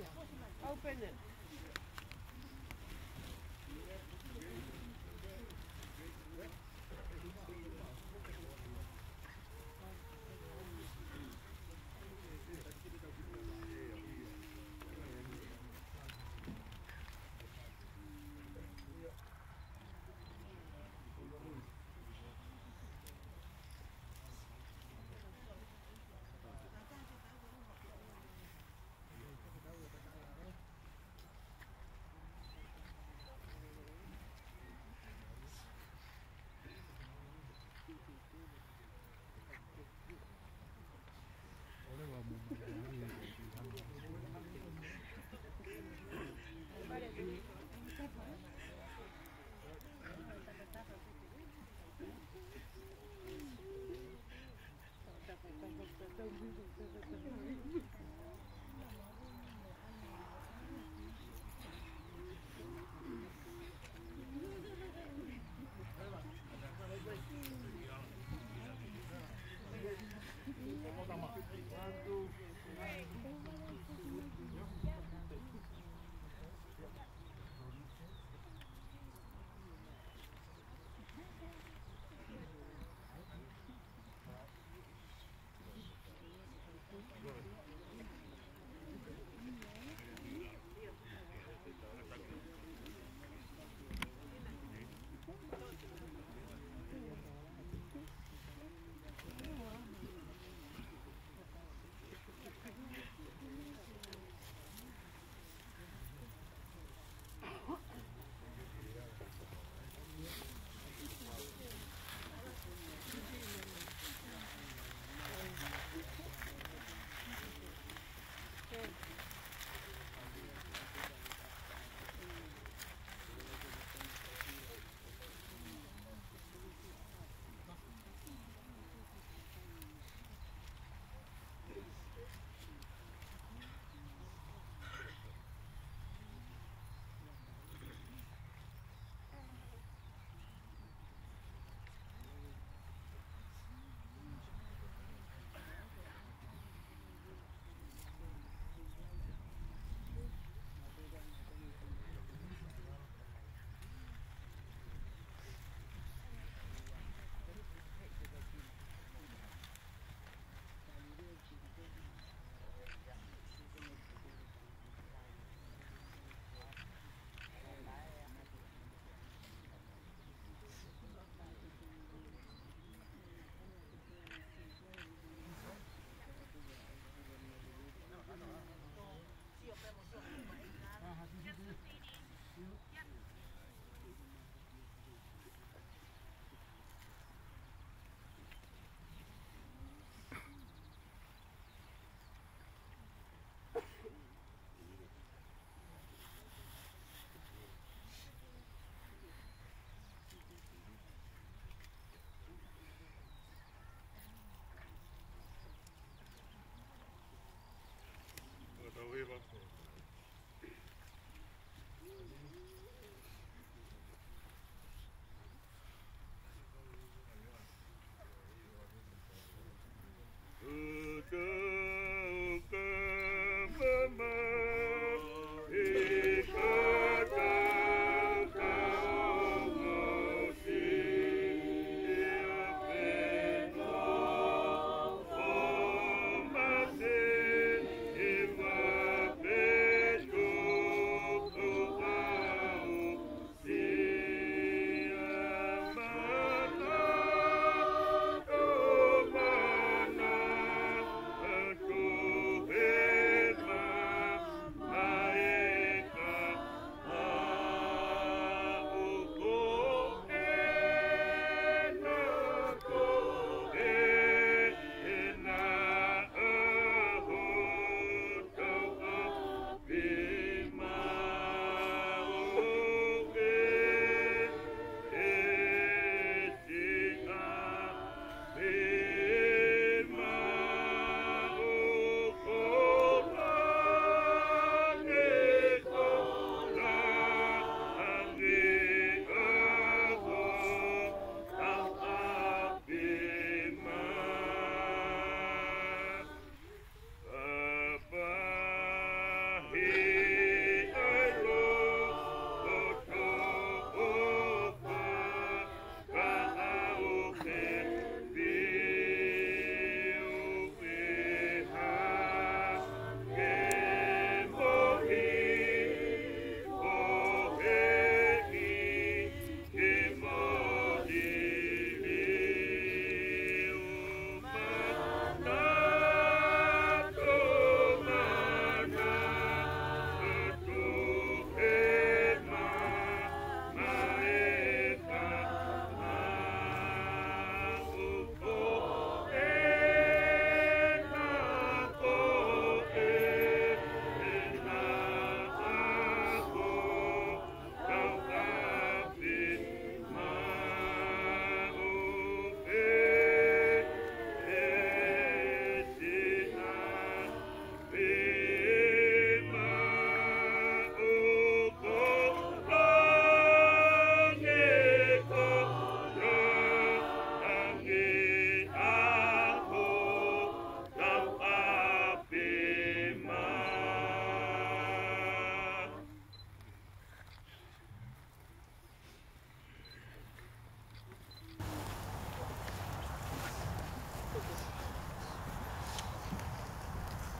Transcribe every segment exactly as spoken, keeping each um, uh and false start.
Open it.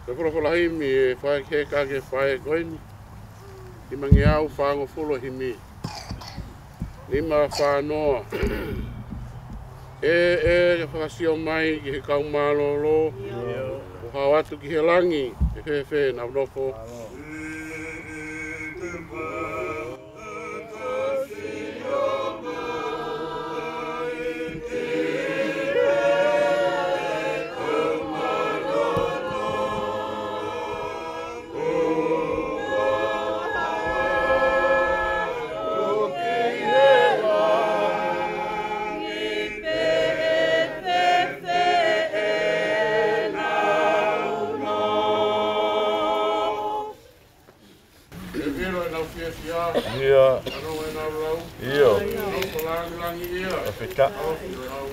Ko e folofola himi ʻe fai ki he kake fai ko eni. Nimangeau fāngofulu himi. Nima fānoa. ʻE, ʻe, ke fakasio mai ki he kau mālōlō. ʻO hao atu ki he langi, ʻe fēfē ʻenau nofo. ʻE ʻilo ʻenau fiefia. ʻIo. Aro ʻenau lau. ʻIo. ʻEnau langilangi ia. ʻAfika. ʻAlofi ʻo e lau.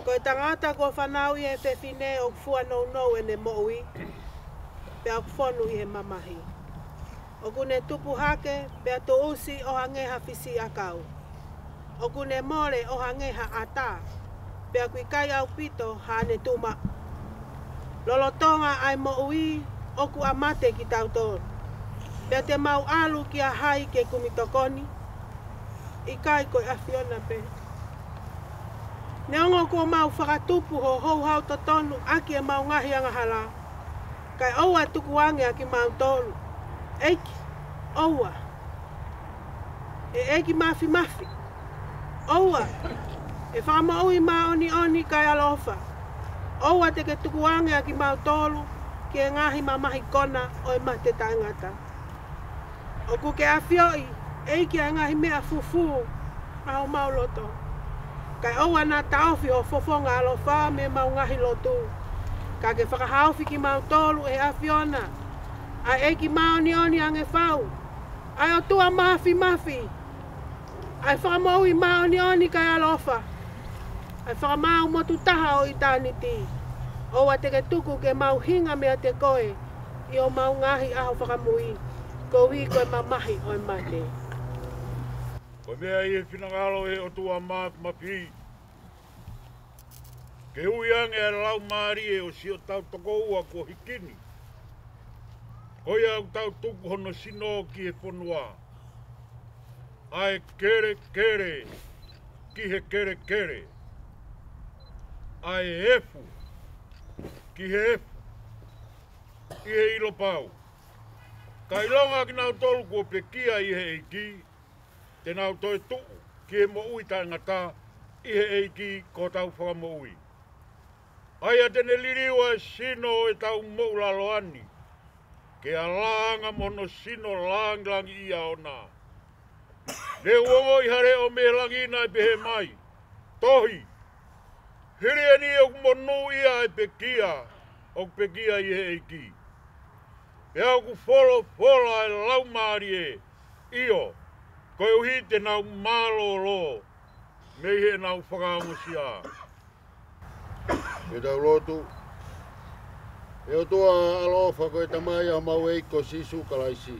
Ko e tangata kuo fanauʻi ʻe he fefine ʻoku fua nounou ʻene moʻui, pea ʻoku fonu ʻi he mamahi. ʻOku ne tupu hake, pea tuʻusi ʻo hangē ha fisiʻiʻakau. ʻOku ne mole ʻo hangē ha ʻata, pea ʻoku ʻikai ʻaupito haʻane tuʻu maʻu. Lolotonga ʻa e moʻui, ʻoku ʻa mate kitautolu. Pea te mau ʻalu kia hai ke kumi tokoni? ʻIkai ko e ʻAfiona pē? Neongo kuo mau fakatupu ho houhau totonu ʻaki ʻemau ngaahi angahala, kae ʻoua ʻe tukuange ʻa kimautolu. ʻEiki, ʻoua. ʻE ʻEiki Māfimafi, ʻoua. ʻE Fakamoʻui māʻoniʻoni kae ʻaloʻofa, ʻoua te ke tukuange ʻa kimautolu ki he ngaahi mamahi kona ʻo e mate taʻengata. ʻOku ke ʻafioʻi, ʻEiki, ʻa e ngaahi meʻa fufū ʻa homau loto. Kae ʻoua naʻa taʻofi ho fofonga ʻaloʻofa mei heʻemau ngaahi lotu. Ka ke fakahaofi kimautolu ʻe he ʻAfiona, ʻa e ʻEiki māʻoniʻoni ange fau, ʻa e ʻOtua Māfimafi, ʻa e Fakamoʻui māʻoniʻoni kae ʻaloʻofa, ʻa e Fakamaau motu taha ʻo ʻitāniti. ʻOua te ke tuku ke mau hinga meiate koe ʻi homau ngaahi ʻaho fakamui, koeʻuhi ko e mamahi ʻo e mate. Ko e meʻa ʻi he finangalo ʻo e ʻOtua Māfimafi, ke ui ange ʻa e laumālie ʻo siʻotau tokoua kuo hiki ni, ko ia ʻoku tau tuku hono sino ki he fonua, ʻa e kelekele ki he kelekele, ʻa e efu ki he efu, ʻi he ʻilo pau, ka ʻilonga kinautolu kuo pekia ʻi he ʻEiki, te nau toe tuʻu ki he moʻui taʻengata ʻi he ʻEiki ko hotau Fakamoʻui. ʻA ia te ne liliu ʻa e sino ʻo ʻetau moʻulaloa ni, ke ʻalāanga mo hono sino langilangiʻia ʻoʻona. Ne u ongoʻi ha leʻo mei langi naʻe pehē mai, Tohi, hili eni ʻoku monūʻia ʻa e pekia ʻoku pekia ʻi he ʻEiki. Pea ʻoku folofola ʻa e Laumālie, ʻio, koeʻuhi te nau mālōlō mei heʻenau fakaongosia. Ke tau lotu. ʻE ʻOtua ʻaloʻofa, ko e Tamai ʻa homau ʻEiki ko Sīsū Kalaisi,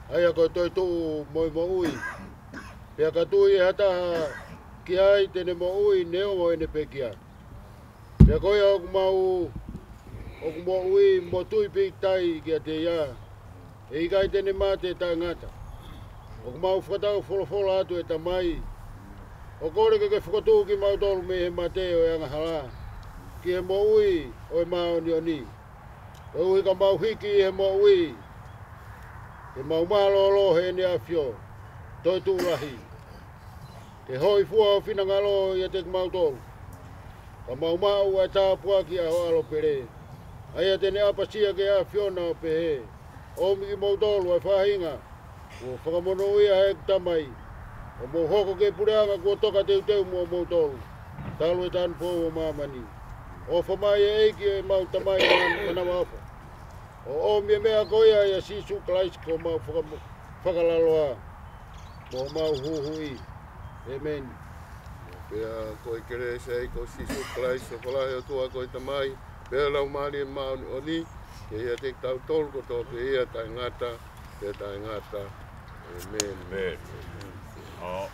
ʻa ia ko e toetuʻu mo e moʻui. Pea ka tui ʻe ha taha ki ai te ne moʻui neongo ʻene pekia. Pea ko ia ʻoku mau, ʻoku moʻui mo tui pīkitai kiate ia, ʻe ʻikai te ne mate taʻengata. ʻOku mau fakatau folofola atu, ʻe Tamai, ʻo kole ke ke fokotuʻu kimautolu mei he mate ʻo e angahala ki he moʻui ʻo e māʻoniʻoni. Koeʻuhi ka mau hiki ʻi he moʻui, ke mau mālōlō heʻene ʻAfio toetuʻu lahi, ke hōifua ho finangalo ʻiate kimautolu, ka mau maʻu ʻa e tāpuaki ʻa ho ʻAlo pele, ʻa ia te ne ʻapasia ki he ʻAfiona ʻo pehē, ʻOmi kimoutolu ʻa e faʻahinga kuo fakamonūʻia ʻe heʻeku Tamai, ʻo mou hoko ki he puleʻanga kuo toka teuteu moʻomoutolu talu e tanupou ʻo māmani. ʻOfa mai ʻe ʻEiki ʻemau Tamai ʻo manavaʻofa, ʻo ʻomi e meʻa ko ia ʻia Sīsū Kalaisi ko homau fakamo-, fakalaloa mo homau huhuʻi. ʻĒmeni. Pea ko e kelesi ʻa e ʻEiki ko Sīsū Kalaisi, ʻofa lahi ʻa e ʻOtua ko e Tamai, pea Laumālie Māʻoniʻoni, ke ʻiate kitautolu kotoa pē ia taʻengata pea taʻengata. ʻĒmeni. ʻĒmeni. ʻO.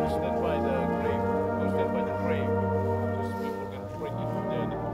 Stand by the grave. Go stand by the grave. Just people can break it from there.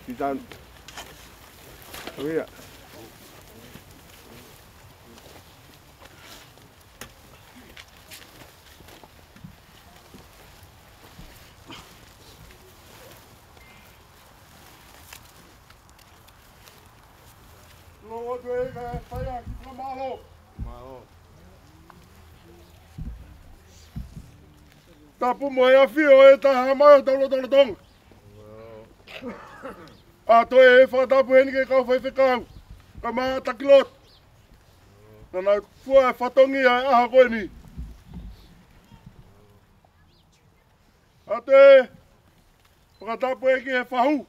Kitan. Oh iya. Lo atu e ka fai ʻaki ka mālō. Mālō. Tapu mo e ʻafio ʻo e Tamai ʻo taulotolotonga. ʻA toe fakatapu heni ki he kau faifekau, kae ʻumaʻā e taki lotu. Naʻa nau fua e fatongia ʻo e ʻaho ko eni. ʻA toe fakatapu ki he fahu.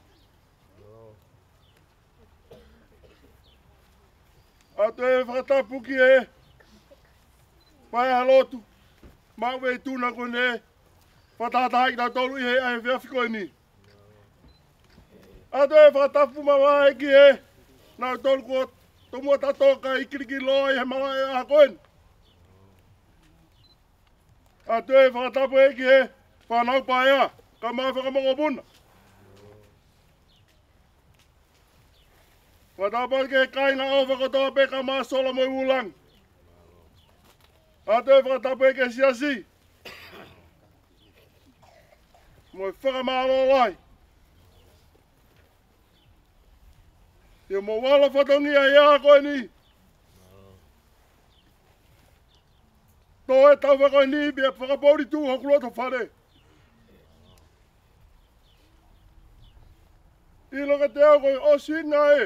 ʻA toe fakatapu ki he paeʻa lotu maʻu ʻi he tuʻunga ko eni, fakatahatahaʻi kitautolu ʻi he efiafi ko eni. ʻA toe fakatapu makehe ki he nautolu kuo tomuʻa tatau kae kilikili ʻi he malaʻe ʻaho ko eni. ʻA toe fakatapu ki he fānau paea, kae ʻumaʻā e fanga mokopuna. Fakatapu ki he kāinga ʻofa kotoa pē kae ʻumaʻā Solo mo e Ulang. ʻA toe fakatapu ki he siasi. Mo e fakamālō lahi ʻi hoʻomou ala fatongia ʻi he ʻaho ko eni. Tō e tau faka ni pea fakapoʻuli atu hoku loto fale. ʻIlo kiate au ko e ʻosinga ē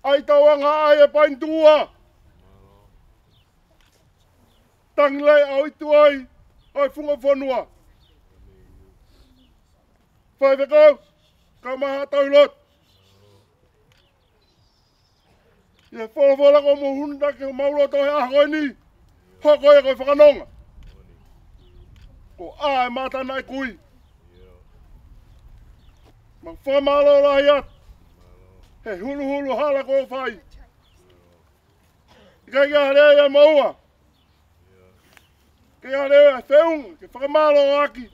ʻa e tauʻanga ʻa e painitua. Tangi lahi ʻaupito ai ʻa e funga fonua. Faifekau, kae ʻumaʻā haʻa tauhi lotu. ʻI he folofola kuo mou hū naʻa ke mau loto he ʻaho ko eni. Hoko ia ko e fakanonga. Ko ʻā e mata naʻe kui. Mau fakamālō lahi atu he huluhulu hala kuo fai. ʻIkai ke ʻi ai ha lea ia maua. Ke ʻi ai ha lea ia feʻunga ke fakamālō ʻaki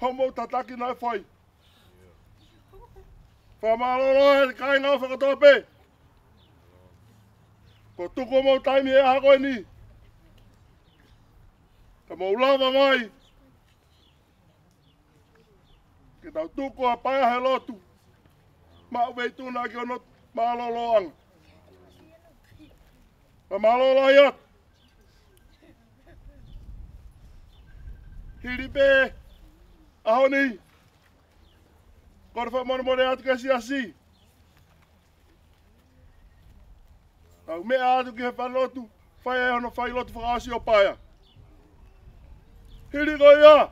hoʻomou tataki naʻe fai. Fakamālō lahi e kāinga fakatōpē. Kuo tuku homou taimi he ʻaho ko eni ka mou lava mai ke tau tuku ʻa e paea he lotu maʻu veituna ki hono mālōlōʻanga. Fakamālō lahi atu. Hili pē ʻaho ni, kole fakamolemole atu ki he siasi. Tau meʻa atu ki he falelotu, fai ai hono fai lotu fakaʻosi ʻo paea. Hili ko ia,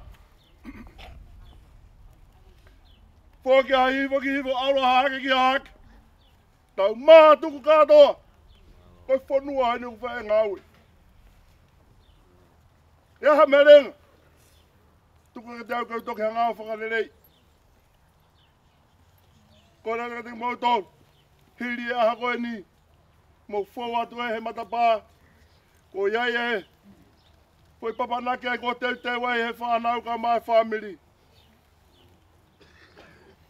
foki ʻa Hihifo ki Hihifo, ʻAlo ʻa Hahake ki Hahake. Tau mātuku kātoa. Ko e fonua eni ʻoku fai e ngāue. ʻI ai ha meʻa lelei, tuku kiate au ke u toki hanga ʻo fakaleleiʻi. Kole atu kiate kimoutolu, hili e ʻaho ko eni, mou fou atu ē he matapā. Ko ia ia ē, foʻi papanaki ai kuo teuteu ai he fānau kae ʻumaʻā e fāmili.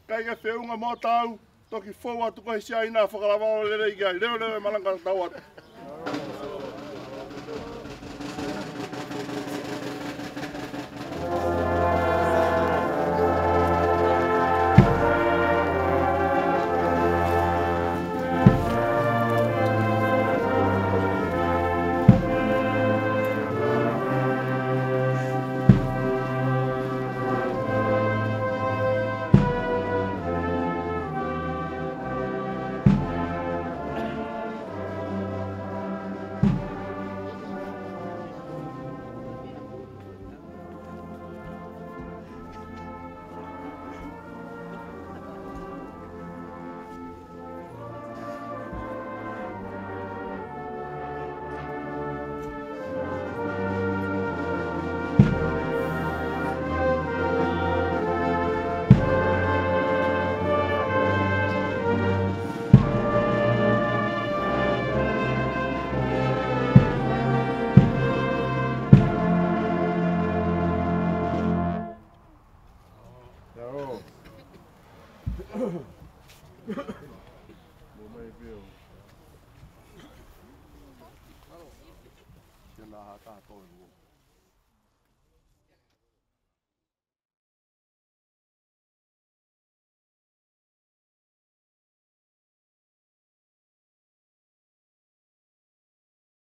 ʻIkai ke feʻunga mo tau, toki fou atu ko e siaina fakalava ʻo lelei ki ai. Leveleva e malanga, tau atu. Mou mai pē ʻo ke na hata to.